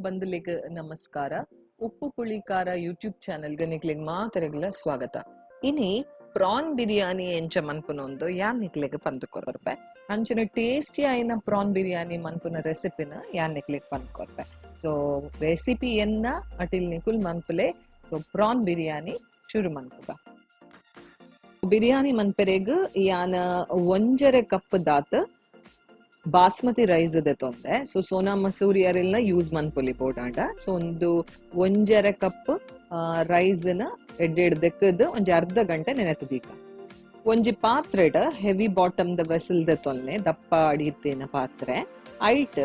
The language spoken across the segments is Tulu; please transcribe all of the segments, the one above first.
ಬಂಧುಲೆಗ್ ನಮಸ್ಕಾರ. ಉಪ್ಪು ಪುಳಿಕಾರ ಯೂಟ್ಯೂಬ್ ಚಾನೆಲ್ಗೆ ನಿಕ್ಲೆಗ್ ಮಾತೆರೆಗ್ಲ ಸ್ವಾಗತ. ಇನಿ ಪ್ರಾನ್ ಬಿರಿಯಾನಿ ಎಂಚ ಮನ್ಪುನೊಂದು ಯಾನ್ ನಿಕ್ಲೆಗ್ ಪಂದ್ ಕೊರ್ಪೆ. ಅಂಚನೆ ಟೇಸ್ಟಿ ಆಯಿನ ಪ್ರಾನ್ ಬಿರಿಯಾನಿ ಮನ್ಪುನ ರೆಸಿಪಿನ ಯಾನ್ ನಿಕ್ಲೆಗ್ ಪಂದ್ ಕೊರ್ಪೆ. ಸೊ ರೆಸಿಪಿ ಎನ್ನ ಅಟಿಲ್ ನಿಕುಲ್ ಮನ್ಪುಲೆ. ಸೊ ಪ್ರಾನ್ ಬಿರಿಯಾನಿ ಶುರು ಮನ್ಪುಗ. ಬಿರಿಯಾನಿ ಮನ್ಪೆರೆಗ್ ಯಾನ್ 1.5 ಕಪ್ ದಾತ್ ಬಾಸ್ಮತಿ ರೈಸ್ ದೆತೊಂದೆ. ಸೊ ಸೋನಾ ಮಸೂರಿ ಅರೆಲ್ನ ಯೂಸ್ ಮನ್ಪೊಲಿ ಬೋಡಾಂಡ. ಸೊ ಒಂದು 1.5 ಕಪ್ ರೈಸ್ ನ ಎಡ್ಡೆಡ್ ದೆಕ್ಕದ್ ಒಂಜಿ ಅರ್ಧ ಗಂಟೆ ನೆನೆತ್ ದೀಕ. ಒಂಜಿ ಪಾತ್ರೆಡ್ ಹೆವಿ ಬಾಟಮ್ ದ ವೆಸಲ್ ದೆತೊನ್ನೆ, ದಪ್ಪ ಅಡಿತ್ತೇನ ಪಾತ್ರೆ. ಐಟ್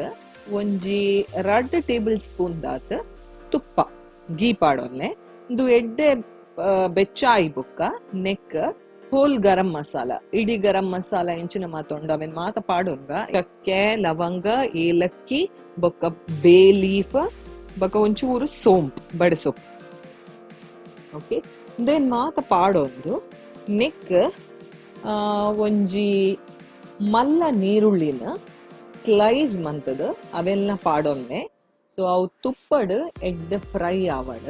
ಒಂಜಿ 2 ಟೇಬಲ್ ಸ್ಪೂನ್ ದಾತ್ ತುಪ್ಪ ಗೀ ಪಾಡೊನ್ನೆ. ಇಂದು ಎಡ್ಡೆ ಬೆಚ್ಚಾಯಿ ಬುಕ್ಕ ನೆಕ್ ಹೋಲ್ ಗರಂ ಮಸಾಲ, ಇಡೀ ಗರಂ ಮಸಾಲ ಇಂಚಿನ ಮಾತೊಂಡು ಅವೆನ್ ಮಾತ ಪಾಡೊನ್ಗ. ಚಕ್ಕೆ, ಲವಂಗ, ಏಲಕ್ಕಿ, ಬೊಕ್ಕ ಬೇ ಲೀಫ್, ಬೊಕ್ಕ ಒಂಚೂರು ಸೋಂಪು, ಬಡಸೊಪ್ಪು. ಓಕೆ, then ಮಾತ ಪಾಡೊಂದು ನೆಕ್ ಒಂಜಿ ಮಲ್ಲ ನೀರುಳ್ಳಿನ ಸ್ಲೈಸ್ ಮಂತದ ಅವೆಲ್ಲ ಪಾಡೊನ್ನೆ. ಸೊ ಅವು ತುಪ್ಪಡ್ ಎಡ್ಡೆ ಫ್ರೈ ಆವಡ್.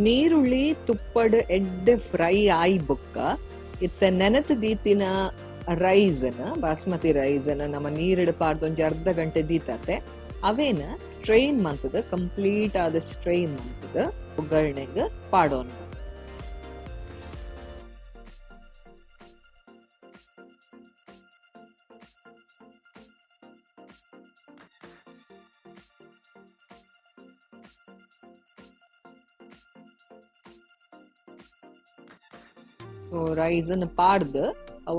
ನೀರುಳ್ಳಿ ತುಪ್ಪಡ್ ಎಡ್ಡೆ ಫ್ರೈ ಆಯಿ ಬೊಕ್ಕ ಇತ್ತ ನೆನತ್ ದೀತಿನ ರೈಸನ್, ಬಾಸ್ಮತಿ ರೈಸನ್ ನಮ್ಮ ನೀರಿಡ್ ಪಾರ್ದ್ ಒಂಜಿ ಅರ್ಧ ಗಂಟೆ ದೀತಾತೆ ಅವೇನ ಸ್ಟ್ರೈನ್ ಮಂತದ, ಕಂಪ್ಲೀಟ್ ಆದ ಸ್ಟ್ರೈನ್ ಮಂತದ ಒಗ್ಗರಣೆಗ್ ಪಾಡೋಣ. ರೈಸನ್ ಪಾಡ್ದ್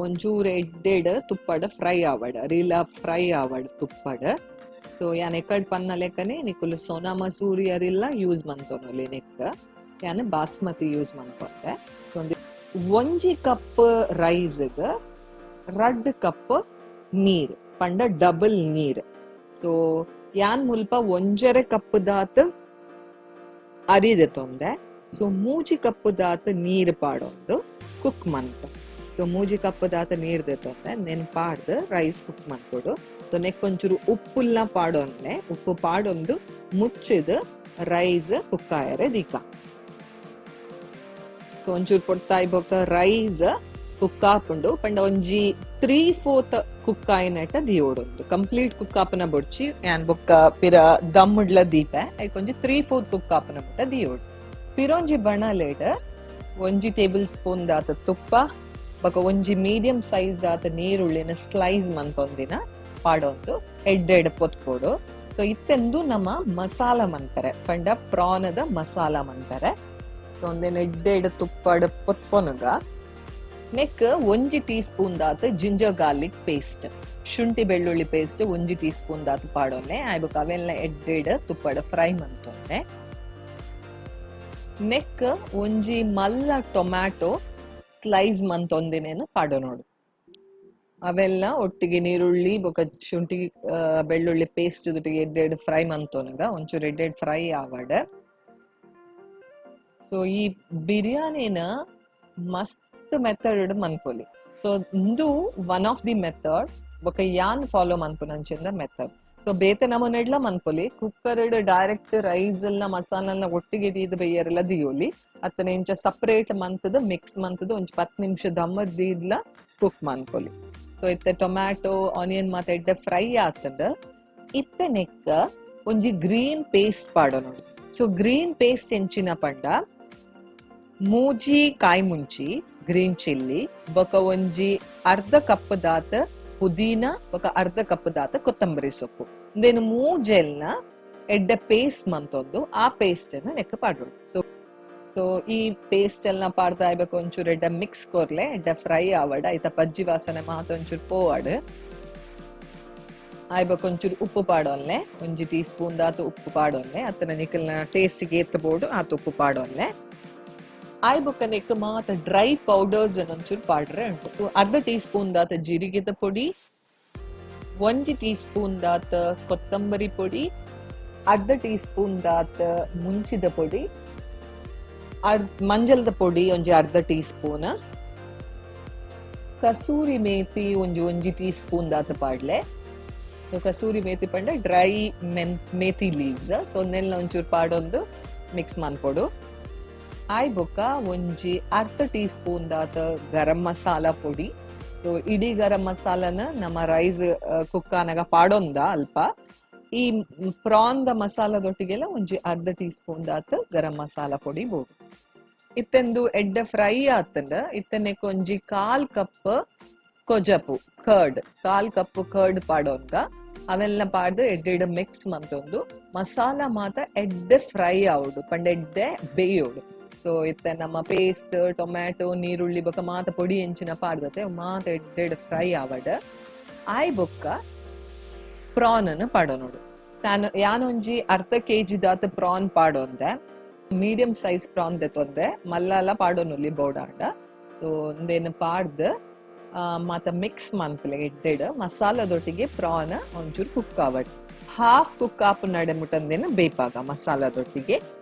ಒಂಚೂರು ಎಡ್ಡೆಡ್ ತುಪ್ಪಡ್ ಫ್ರೈ ಆವಡ್, ರೀಲ ಫ್ರೈ ಆವಡ್ ತುಪ್ಪಡ್. ಸೊ ಯಾನ್ ಎಕಡ್ ಪನ್ನ ಲೆಕ್ಕನೆ ನಿಕುಲು ಸೋನಾ ಮಸೂರಿ ಅರಿಲ್ಲ ಯೂಸ್ ಮಂತೊನೊಲಿ. ನೆಕ್ ಯಾನ್ ಬಾಸ್ಮತಿ ಯೂಸ್ ಮನ್ಕೊಂಡೆ. ಒಂಜಿ ಕಪ್ ರೈಸ್ಗ್ 2 ಕಪ್ ನೀರ್, ಪಂಡ ಡಬಲ್ ನೀರ್. ಸೊ ಯಾನ್ ಮುಲ್ಪ 1.5 ಕಪ್ ದಾತ್ ಅರಿ ದೆತೊಂದೆ. ಸೊ 3 ಕಪ್ ದಾತ್ ನೀರ್ ಪಾಡೊಂದು ಕುಕ್ ಮನ್ಪ. ಸೊ 3 ಕಪ್ ದಾತ್ ನೀರ್ ದೆತೊಂದೆ, ನೆನ್ ಪಾಡ್ದ್ ರೈಸ್ ಕುಕ್ ಮನ್ಪೊಡು. ಸೊ ನೆಕ್ ಒಂಚೂರು ಉಪ್ಪುಲ್ಲ ಪಾಡೊಂದೆ. ಉಪ್ಪು ಪಾಡೊಂದು ಮುಚ್ಚಿದ್ ರೈಸ್ ಕುಕ್ ಆಯರೆ ದೀಕ. ಸೊ ಒಂಚೂರು ಪೊಡ್ತಾಯಿ ಬೊಕ್ಕ ರೈಸ್ ಕುಕ್ ಆಪುಂಡು. ಪಂಡ ಒಂಜಿ 3/4 ಕುಕ್ ಆಯಿನಟ ದಿಯೋಡೊಂದು. ಕಂಪ್ಲೀಟ್ ಕುಕ್ ಆಪುನ ಬೊಡ್ಚಿ, ಯಾನ್ ಬೊಕ್ಕ ಪಿರ ದಮ್ಮುಡ್ಲ ದೀಪೆ. ಐಕ್ ಒಂಜಿ 3/4 ಕುಕ್ ಆಪುನ ಮುಟ್ಟ ದಿಯೋಡು. ಪಿರೊಂಜಿ ಬಣಲೆಡ್ ಒಂಜಿ ಟೇಬಲ್ ಸ್ಪೂನ್ ದಾತ ತುಪ್ಪ ಬೊಕ ಒಂಜಿ ಮೀಡಿಯಂ ಸೈಜ್ ದಾತ ನೀರುಳ್ಳಿನ ಸ್ಲೈಸ್ ಮನ್ಪೊಂದಿನ ಪಾಡೊಂದು ಎಡ್ಡೆಡ್ ಪೊತ್ಪೊಡು. ಸೊ ಇತ್ತೆಂದು ನಮ್ಮ ಮಸಾಲ ಮನ್ಪರೆ, ಪಂಡ ಪ್ರಾನದ ಮಸಾಲ ಮನ್ಪರೆ. ಸೊ ಒಂದೇನ್ ಎಡ್ಡೆಡ್ ತುಪ್ಪಡ್ ಪೊತ್ಪೊನುಗ ನೆಕ್ ಒಂಜಿ ಟೀ ಸ್ಪೂನ್ ದಾತ್ ಜಿಂಜರ್ ಗಾರ್ಲಿಕ್ ಪೇಸ್ಟ್, ಶುಂಠಿ ಬೆಳ್ಳುಳ್ಳಿ ಪೇಸ್ಟ್ ಒಂಜಿ ಟೀ ಸ್ಪೂನ್ ದಾತ್ ಪಾಡೊನ್ನೆ. ಆಯ್ ಬೊಕ ಅವೆಲ್ಲ ಎಡ್ಡೆಡ್ ತುಪ್ಪಡ್ ಫ್ರೈ ಮಂತೊನ್ನೆ. ನೆಕ್ ಒಂಜಿ ಮಲ್ಲ ಟೊಮ್ಯಾಟೊ ಸ್ಲೈಸ್ ಮಂತೊಂದಿನೇನು ಪಾಡೊನೋಡು. ಅವೆಲ್ಲ ಒಟ್ಟಿಗೆ ನೀರುಳ್ಳಿ ಬೊಕ ಶುಂಠಿ ಬೆಳ್ಳುಳ್ಳಿ ಪೇಸ್ಟ್ ಜೊತೆಗೆ ಎಡ್ಡೆಡ್ ಫ್ರೈ ಮಂತೊನಗ ಒಂಚೂರು ಎಡ್ಡೆಡ್ ಫ್ರೈ ಆವಡ್. ಸೊ ಈ ಬಿರಿಯಾನಿನ ಮಸ್ತ್ ಮೆಥಡ್ ಮನ್ಪೊಲಿ. ಸೊ ಇಂದು ಒನ್ ಆಫ್ the method, ಬೊಕ ಯಾನ್ ಫಾಲೋ ಮನ್ಪುನಂಚಿಂದ ಮೆಥಡ್. ಸೊ ಬೇತೆ ನಮೂನೆಡ್ಲ ಮನ್ಪೊಲಿ. ಕುಕ್ಕರ್ ಡೈರೆಕ್ಟ್ ರೈಸ್ ಎಲ್ಲ ಮಸಾಲೆಲ್ಲ ಒಟ್ಟಿಗೆ ದೀದ್ ಬೇಯರೆಲ್ಲ ದಿಯೋಲಿ. ಅತ್ತನೆ ಇಂಚ ಸಪರೇಟ್ ಮಂತದ ಮಿಕ್ಸ್ ಮಂತದ ಒಂಜಿ 10 ನಿಮಿಷ ದಮ್ಮ ದೀದ್ಲ ಕುಕ್ ಮನ್ಪೊಲಿ. ಸೊ ಇತ್ತೆ ಟೊಮ್ಯಾಟೊ ಆನಿಯನ್ ಮಾತ ಎಡ್ಡೆ ಫ್ರೈ ಆತಂಡ ಇತ್ತೆ ನೆಕ್ ಒಂಜಿ ಗ್ರೀನ್ ಪೇಸ್ಟ್ ಪಾಡೊನೊಡು. ಸೊ ಗ್ರೀನ್ ಪೇಸ್ಟ್ ಎಂಚಿನ ಪಂಡ 3 ಕಾಯಿ ಮುಂಚಿ ಗ್ರೀನ್ ಚಿಲ್ಲಿ, ಬೊಕ ಒಂಜಿ ಅರ್ಧ ಕಪ್ ದಾತ್ ಪುದೀನ, ಬೊಕ ಅರ್ಧ ಕಪ್ ದಾತ್ ಕೊತ್ತಂಬರಿ ಸೊಪ್ಪು. ಇಂದೇನು ಮೂಜೆಲ್ನ ಎಡ್ಡೆ ಪೇಸ್ಟ್ ಮಂತೊಂದು ಆ ಪೇಸ್ಟ್ ಅನ್ನು ನೆಕ್ ಪಾಡೊಡು. ಸೊ ಸೊ ಈ ಪೇಸ್ಟ್ ಎಲ್ಲ ಪಾಡ್ತಾ ಇಬೇಕು ಒಂಚೂರು ಎಡ್ಡೆ ಮಿಕ್ಸ್ ಕೊರ್ಲೆ, ಎಡ್ಡೆ ಫ್ರೈ ಆವಡ, ಐತ ಪಜ್ಜಿ ವಾಸನೆ ಮಾತ ಒಂಚೂರು ಪೋವಾಡ್. ಆಯ್ಬೇಕು ಒಂಚೂರು ಉಪ್ಪು ಪಾಡೊನ್ಲೆ, ಒಂಜಿ ಟೀ ಸ್ಪೂನ್ ದಾತ್ ಉಪ್ಪು ಪಾಡೊನ್ಲೆ. ಅತ್ತನ ನಿಕಲ್ನ ಟೇಸ್ಟಿಗೆ ಏತ್ ಬೋಡು ಆತ ಉಪ್ಪು ಪಾಡೊನ್ಲೆ. ಆಯ್ ಬೊಕ್ಕ ನೆಕ್ ಮಾತ ಡ್ರೈ ಪೌಡರ್ಸ್ ಒಂಚೂರು ಪಾಡ್ರೆ ಉಂಟು. ಅರ್ಧ ಟೀ ಸ್ಪೂನ್ ದಾತ ಜೀರಿಗೆದ ಪೊಡಿ, ಒಂಜಿ ಟೀ ಸ್ಪೂನ್ ದಾತ ಕೊತ್ತಂಬರಿ ಪೊಡಿ, ಅರ್ಧ ಟೀ ಸ್ಪೂನ್ ದಾತ ಮುಂಚಿದ ಪೊಡಿ, ಮಂಜಲ್ದ ಪೊಡಿ ಒಂಜಿ ಅರ್ಧ ಟೀ ಸ್ಪೂನ್, ಕಸೂರಿ ಮೇಥಿ ಒಂಜಿ ಒಂಜಿ ಟೀ ಸ್ಪೂನ್ ದಾತ ಪಾಡ್ಲೆ. ಸೊ ಕಸೂರಿ ಮೇಥಿ ಪಂಡ ಡ್ರೈ ಮೇಥಿ ಲೀವ್ಸ್. ಸೊ ನೆಲ್ಲ ಒಂಚೂರು ಪಾಡೊಂದು ಮಿಕ್ಸ್ ಮನ್ಪೊಡು. ಆಯ್ ಬೊಕ್ಕ ಒಂಜಿ ಅರ್ಧ ಟೀ ಸ್ಪೂನ್ ದಾತ ಗರಂ ಮಸಾಲ ಪೊಡಿ. ಸೊ ಇಡೀ ಗರಂ ಮಸಾಲನ ನಮ್ಮ ರೈಸ್ ಕುಕ್ ಆನಗ ಪಾಡೊಂದ ಅಲ್ಪ. ಈ ಪ್ರಾನ್ the ಮಸಾಲದೊಟ್ಟಿಗೆಲ್ಲ ಒಂಜಿ ಅರ್ಧ ಟೀ ಸ್ಪೂನ್ ದಾತ ಗರಂ ಮಸಾಲ ಪೊಡಿ ಬೋಡು. ಇತ್ತೆಂದು ಎಡ್ಡೆ ಫ್ರೈ ಆತಂಡ ಇತ್ತನೆಕ್ ಒಂಜಿ ಕಾಲ್ ಕಪ್ ಕೊಜಪು ಕರ್ಡ್, ಕಾಲ್ ಕಪ್ ಕರ್ಡ್ ಪಾಡೊಂದ. ಅವೆಲ್ಲ ಪಾಡ್ದು ಎಡ್ಡೆ ಮಿಕ್ಸ್ ಮಂತೊಂದು ಮಸಾಲ ಮಾತ ಎಡ್ಡೆ ಫ್ರೈ ಆವೊಡು, ಪಂಡ ಎಡ್ಡೆ ಬೇಯೋಡು. ಸೊ ಇತ್ತೆ ನಮ್ಮ ಪೇಸ್ಟ್, ಟೊಮ್ಯಾಟೊ, ನೀರುಳ್ಳಿ ಬೊಕ್ಕ ಮಾತ ಪೊಡಿ ಎಂಚಿನ ಪಾಡ್ದತೆ ಮಾತ ಎಡ್ಡೆ ಫ್ರೈ ಆವಡ್. ಆಯ್ ಬೊಕ್ಕ ಪ್ರಾನ್ ಅನ್ನು ಪಾಡೋನೋಡು. ಯಾನೊಂಜಿ ಅರ್ಧ ಕೆಜಿ ದಾತ ಪ್ರಾನ್ ಪಾಡೊಂದೆ. ಮೀಡಿಯಂ ಸೈಜ್ ಪ್ರಾನ್ ದೆತೊಂದೆ, ಮಲ್ಲಲ ಪಾಡೊನುಲಿ ಬೋಡಾಂಡ. ಸೊ ಉಂದೆನ್ ಪಾಡ್ದ್ ಮಾತ ಮಿಕ್ಸ್ ಮನ್ಪುಲೆ ಎಡ್ಡೆಡ್. ಮಸಾಲದೊಟ್ಟಿಗೆ ಪ್ರಾನ್ ಒಂಚೂರು ಕುಕ್ ಆವಡ್, ಹಾಫ್ ಕುಕ್ ಆಪು ನಡೆ ಮುಟಂದೇನು ಬೇಪಾಗ ಮಸಾಲದೊಟ್ಟಿಗೆ.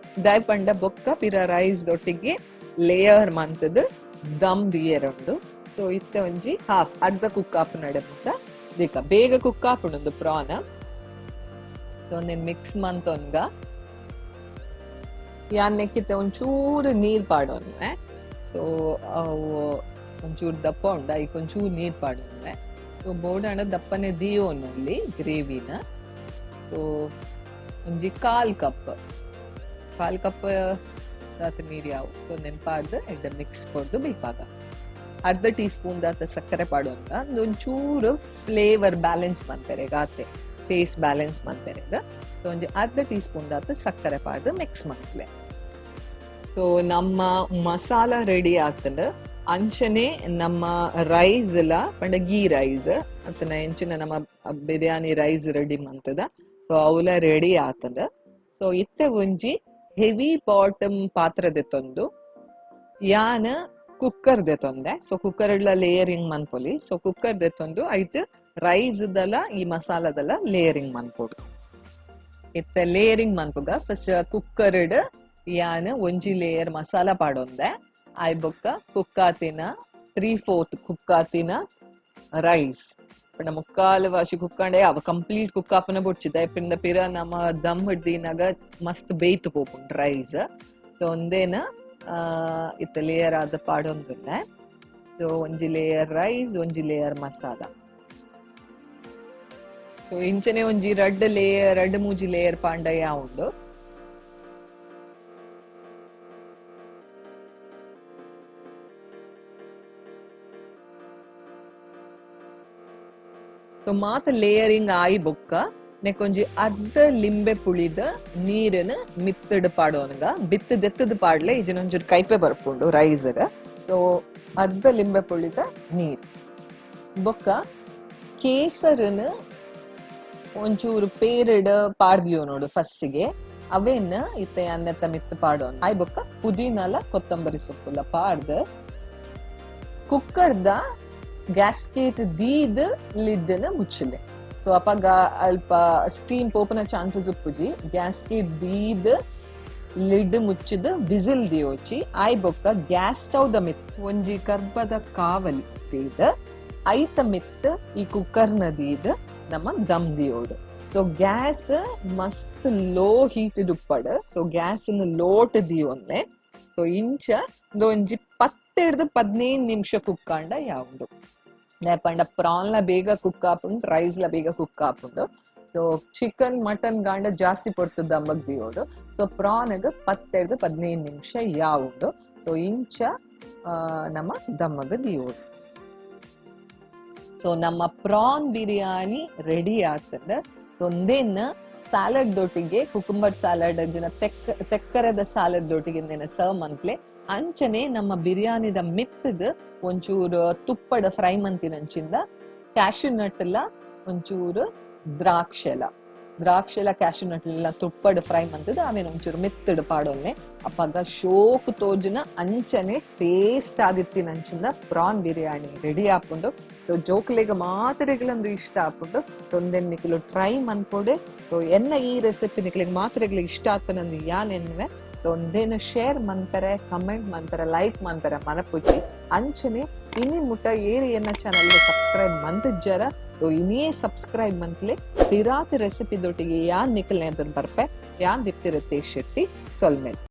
ದಾಯಪಂಡ ಬೊಕ್ಕ ಪಿರ ರೈಸ್ ದೊಟ್ಟಿಗೆ ಲೇಯರ್ ಮಂತದ್ ದಮ್ ದಿಯರುಂಡು. ಸೊ ಇತ್ತೆ ಒಂಜಿ ಹಾಫ್ ಅರ್ಧ ಕುಕ್ ಆಪು ನಡೆ ಮುಟ ದಿಕ, ಬೇಗ ಕುಕ್ ಆಪುಂಡು ಪ್ರಾನ್. ಸೊ ಒಂದೇನ್ ಮಿಕ್ಸ್ ಮಂತೊನ್ಗ. ಯಾನ್ ನೆಕ್ಕಿತ್ತೆ ಒಂಚೂರು ನೀರ್ ಪಾಡೊನ್ವೆ. ಸೊ ಅವು ಒಂಚೂರು ದಪ್ಪ ಉಂಡ, ಐಕ್ ಒಂಚೂರು ನೀರ್ ಪಾಡೊನ್ವೆ. ಸೊ ಬೋಡಾಂಡ ದಪ್ಪನೆ ದಿಯೋನಲ್ಲಿ ಗ್ರೇವಿನ. ಸೊ ಒಂಜಿ ಕಾಲ್ ಕಪ್, ಕಾಲ್ ಕಪ್ ದಾತ ನೀರ್ ಯಾವು. ಸೊ ನೆನ್ಪಾಡ್ದು ಎಡ್ಡೆ ಮಿಕ್ಸ್ ಕೊರ್ದು ಬೇಪಾಗ. ಅರ್ಧ ಟೀ ಸ್ಪೂನ್ ದಾತ ಸಕ್ಕರೆ ಪಾಡೊನ್ಗ, ಒಂಚೂರು ಫ್ಲೇವರ್ ಬ್ಯಾಲೆನ್ಸ್ ಮನ್ಪೆರೆ ಗಾತೆ, ಟೇಸ್ಟ್ ಬ್ಯಾಲೆನ್ಸ್ ಮನ್ಪೆರೆಗ್. ಸೊ ಒಂಜಿ ಅರ್ಧ ಟೀ ಸ್ಪೂನ್ ದಾತ ಸಕ್ಕರೆ ಪಾಡ್ದು ಮಿಕ್ಸ್ ಮನ್ಪುಲೆ. ಸೊ ನಮ್ಮ ಮಸಾಲ ರೆಡಿ ಆತಂಡ್. ಅಂಚನೆ ನಮ್ಮ ರೈಸ್ ಲ ಪಂಡ ಗೀ ರೈಸ್ ಅತ್ತನ ಎಂಚಿನ ನಮ್ಮ ಬಿರಿಯಾನಿ ರೈಸ್ ರೆಡಿ ಮಂತದ. ಸೊ ಅವಲ ರೆಡಿ ಆತಂಡ್. ಸೊ ಇತ್ತೆ ಒಂಜಿ ಹೆವಿ ಬಾಟಮ್ ಪಾತ್ರ ದೆತ್ತೊಂದು, ಯಾನ್ ಕುಕ್ಕರ್ ದೆತ್ತೊಂದೆ. ಸೊ ಕುಕ್ಕರ್ ಲೇಯರಿಂಗ್ ಮನ್ಪೊಲಿ. ಸೊ ಕುಕ್ಕರ್ ದೆತ್ತೊಂದು ಐಟ್ ರೈಸ್ ದಲ ಈ ಮಸಾಲದಲ ಲೇಯರಿಂಗ್ ಮನ್ಪೊಡು. ಇತ್ತೆ ಲೇಯರಿಂಗ್ ಮನ್ಪುಗ. ಫಸ್ಟ್ ಕುಕ್ಕರ್ ಯಾನ್ ಒಂಜಿ ಲೇಯರ್ ಮಸಾಲ ಪಾಡೊಂದೆ. ಆಯ್ ಬೊಕ್ಕ ಕುಕ್ಕಾತಿನ 3/4 ಕುಕ್ಕಾತಿನ ರೈಸ್, ಪಂಡ ಮುಕ್ಕಾಲು ವಾಶಿ ಕುಕ್ಕಂಡೆ ಅವ ಕಂಪ್ಲೀಟ್ ಕುಕ್ಕಾಪನ ಬೊಡ್ಚಿದ ಪಿಂದ ಪಿರ ನಮ್ಮ ದಮ್ ಹಿಡ್ದಿನಾಗ ಮಸ್ತ್ ಬೇಯ್ತು ಪೋಪುಂಡು ರೈಸ್. ಸೊ ಒಂದೇನ ಇತ್ತ ಲೇಯರ್ ಆದ ಪಾಡೊಂದುಲ್ಲೆ. ಸೊ ಒಂಜಿ ಲೇಯರ್ ರೈಸ್, ಒಂಜಿ ಲೇಯರ್ ಮಸಾಲ. ಸೊ ಇಂಚನೆ ಒಂಜಿ ರಡ್ಡ್ ಲೇಯರ್, ರಡ್ಡ್ ಮೂಜಿ ಲೇಯರ್ ಪಾಂಡಯ್ಯ ಉಂಡು. ಸೊ ಮಾತ ಲೇಯರಿಂಗ್ ಆಯಿ ಬೊಕ್ಕ ನೆಕ್ಕೊಂಜಿ ಅರ್ಧ ಲಿಂಬೆ ಪುಳಿದ ನೀರನ್ನು ಮಿತ್ತಡ್ ಪಾಡೋನ್ಗ. ಬಿತ್ತು ದೆತ್ತದ ಪಾಡ್ಲೆ, ಇಜಿನೊಂಜೂರು ಕೈಪೆ ಬರ್ಪುಂಡು ರೈಸರ್. ಸೊ ಅರ್ಧ ಲಿಂಬೆ ಪುಳಿದ ನೀರ್ ಬೊಕ್ಕ ಕೇಸರನ್ ಒಂಚೂರು ಪೇರಡ್ ಪಾಡ್ದಿಯೋ ನೋಡು ಫಸ್ಟ್ಗೆ, ಅವೇನ್ ಇತ್ತೆ ಅನ್ನೆತ್ತ ಮಿತ್ತು ಪಾಡೋನ್. ಆಯ್ ಬೊಕ್ಕ ಪುದೀನಲ ಕೊತ್ತಂಬರಿ ಸೊಪ್ಪುಲ ಪಾಡ್ದ್ ಕುಕ್ಕರ್ದ ಗ್ಯಾಸ್ಕೇಟ್ ದೀದ್ ಲಿಡ್ ನ ಮುಚ್ಚಲೆ. ಸೊ ಅಪಗ ಅಲ್ಪ ಸ್ಟೀಮ್ ಪೋಪುನ ಚಾನ್ಸಸ್ ಉಪ್ಪುಜಿ. ಗ್ಯಾಸ್ಕೇಟ್ ದೀದ್ ಲಿಡ್ ಮುಚ್ಚಿದ್ ವಿಸಿಲ್ ದಿಯೋಚಿ. ಆಯ್ ಬೊಕ್ಕ ಗ್ಯಾಸ್ ಸ್ಟವ್ the ಮಿತ್ ಒಂಜಿ ಕರ್ಬದ ಕಾವಲಿ ದೀದ್ ಐತ ಮಿತ್ ಈ ಕುಕ್ಕರ್ ನ ದೀದ್ ನಮ್ಮ ದಮ್ ದಿಯೋಡು. ಸೊ ಗ್ಯಾಸ್ ಮಸ್ತ್ ಲೋ ಹೀಟ್ ಉಪ್ಪಡ್. ಸೊ ಗ್ಯಾಸ್ ಲೋಟ್ ದಿಯೊನ್ನೆ. ಸೊ ಇಂಚ ಒಂಜಿ 10 15 ನಿಮಿಷ ಕುಕ್ಕಾಂಡ ಯಾವುಂಡು. ಪಂಡ ಪ್ರಾನ್ ಲ ಬೇಗ ಕುಕ್ ಆಪುಂಡು, ರೈಸ್ ಲ ಬೇಗ ಕುಕ್ ಆಪುಂಡು. ಸೊ ಚಿಕನ್ ಮಟನ್ ಗಾಂಡ ಜಾಸ್ತಿ ಪೊರ್ತು ದಮ್ಮಗ್ ದಿಯೋಡು. ಸೊ ಪ್ರಾನ್ 10 15 ನಿಮಿಷ ಯಾವುಂಡು. ಸೊ ಇಂಚ ನಮ್ಮ ದಮ್ಮಗ್ ದಿಯೋಡು. ಸೊ ನಮ್ಮ ಪ್ರಾನ್ ಬಿರಿಯಾನಿ ರೆಡಿ ಆಗ್ತದೆ. ಸೊ ಒಂದೇನ್ ಸಾಲಡ್ ದೊಟ್ಟಿಗೆ, ಕುಕುಂಬರ್ ಸಾಲಡ್ ಅಂಚಿನ ತೆಕ್ಕರದ ಸಾಲಡ್ ದೊಟ್ಟಿಗೆ ಸರ್ವ್ ಮನ್ಪ್ಲೆ. ಅಂಚನೆ ನಮ್ಮ ಬಿರಿಯಾನಿದ ಮಿತ್ತಗ್ ಒಂಚೂರು ತುಪ್ಪದ ಫ್ರೈ ಮಂತಿನಂಚಿಂದ ಕ್ಯಾಶ್ಯೂ ನಟ್ ಎಲ್ಲ, ಒಂಚೂರು ದ್ರಾಕ್ಷೆಲ ದ್ರಾಕ್ಷೆಲ ಕ್ಯಾಶ್ಯೂ ನಟ್ ಎಲ್ಲ ತುಪ್ಪಡ್ ಫ್ರೈ ಮಂತದ ಆಮೇಲೆ ಒಂಚೂರು ಮಿತ್ತಡ್ ಪಾಡೊನ್ನೆ. ಅಪಗ ಶೋಕ್ ತೋಜುನ ಅಂಚನೆ ಟೇಸ್ಟ್ ಆದಿತ್ತಿನಂಚಿಂದ ಪ್ರಾನ್ ಬಿರಿಯಾನಿ ರೆಡಿ ಆಪುಂಡು. ಸೊ ಜೋಕ್ಲೆಗ್ ಮಾತ್ರೆಗಳಂದು ಇಷ್ಟ ಆಪುಂಡು. ಸೊ ಒಂದೆನ್ ನಿಕುಲು ಟ್ರೈ ಮನ್ಪೊಡೆ. ಸೊ ಎನ್ನ ಈ ರೆಸಿಪಿ ನಿಕ್ಲೆಗ್ ಮಾತ್ರೆಗಳಿಗೆ ಇಷ್ಟ ಆತನಂದು ಯಾನ್ ಎನ್ನುವೆ. ಉಂದೆನ್ ಶೇರ್ ಮನ್ಪರೆ, ಕಮೆಂಟ್ ಮನ್ಪರೆ, ಲೈಕ್ ಮನ್ಪರೆ ಮನಪುಜಿ. ಅಂಚನೆ ಇನಿ ಮುಟ್ಟ ಏರ್ ಎನ್ನ ಚಾನಲ್ ಸಬ್ಸ್ಕ್ರೈಬ್ ಮಂತಿಜ್ಜರ, ಇನಿಯೇ ಸಬ್ಸ್ಕ್ರೈಬ್ ಮಂತ್ಲೆ. ಪಿರಾತ್ ರೆಸಿಪಿ ದೊಟ್ಟಿಗೆ ಯಾನ್ ನಿಕಲ್ನೆ ಬರ್ಪೆ. ಯಾನ್ ದಿಪ್ತಿರತ್ತೆ ಶೆಟ್ಟಿ. ಸೊಲ್ಮೆಲ್.